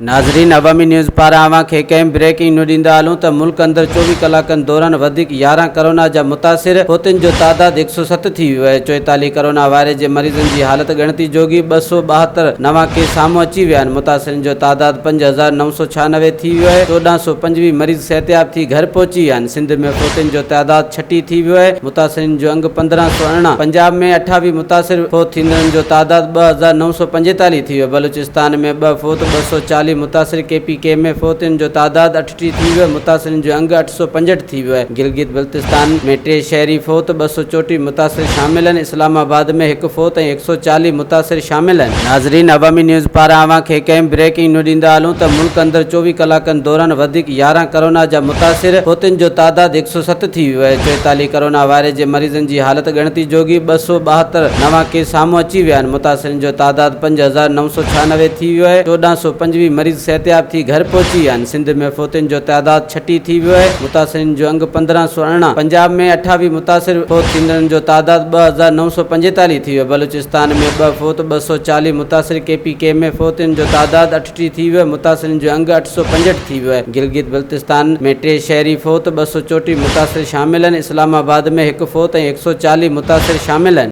ناظرين عوامي نيوز پاران اوهان کي هڪ اهم بريڪنگ نيو ڏيندا هلون ته ملڪ اندر 24 ڪلاڪن دوران وڌيڪ 11 ڪرونا جا متاثر فوتين جو تعداد 107 ٿي ويو آهي 44 ڪرونا وائرس جي مريضن جي حالت ڳڻتي جوڳي 272 نوان ڪيس سامهون اچي ويا آهن متاثرين جو تعداد 5996 ٿي ويو آهي 1425 مريض صحتياب ٿي گهر پهچي ويا آهن سنڌ ۾ فوتين جو تعداد 36 ٿي ويو آهي متاثرين جو انگ 1518 پنجاب ۾ 28 متاثر فوت ٿيندڙن جو تعداد 2945 ٿي ويو بلوچستان ۾ ٻه فوت 240 متاثر ڪي پي ڪي ۾ فوتين جو تعداد 38 ٿي ويو متاثرين جو انگ 865 ٿي ويو آهي گلگت بلتستان ۾ ٽي شهري فوت 234 متاثر شامل آهن اسلام آباد ۾ هڪ فوت ۽ 140 متاثر شامل آهن. ناظرين عوامي نيوز پاران اوهان کي هڪ اهم بريڪنگ نيو ڏيندا هلون ته ملڪ اندر 24 ڪلاڪن دوران وڌيڪ 11 ڪرونا جا متاثر فوتين جو تعداد 107 ٿي ويو آهي 44 ڪرونا وائرس جي مريضن جي حالت ڳڻتي جوڳي 272 نوان ڪيس سامهون اچي ويا آهن متاثرين جو تعداد 5996 ٿي ويو آهي 1425 مريض صحتياب ٿي گهر پهچي ويا آهن سنڌ ۾ فوتين جو تعداد 36 ٿي ويو آهي متاثرين جو انگ 1518 پنجاب ۾ 28 متاثر فوت ٿيندڙن جو تعداد 2945 ٿي ويو بلوچستان ۾ ٻه فوت 240 متاثر ڪي پي ڪي ۾ فوتين جو تعداد 38 ٿي ويو متاثرين جو انگ 865 ٿي ويو آهي گلگت بلتستان ۾ ٽي شهري فوت 234 متاثر شامل آهن اسلام آباد ۾ هڪ فوت ۽ 140 متاثر شامل آهن.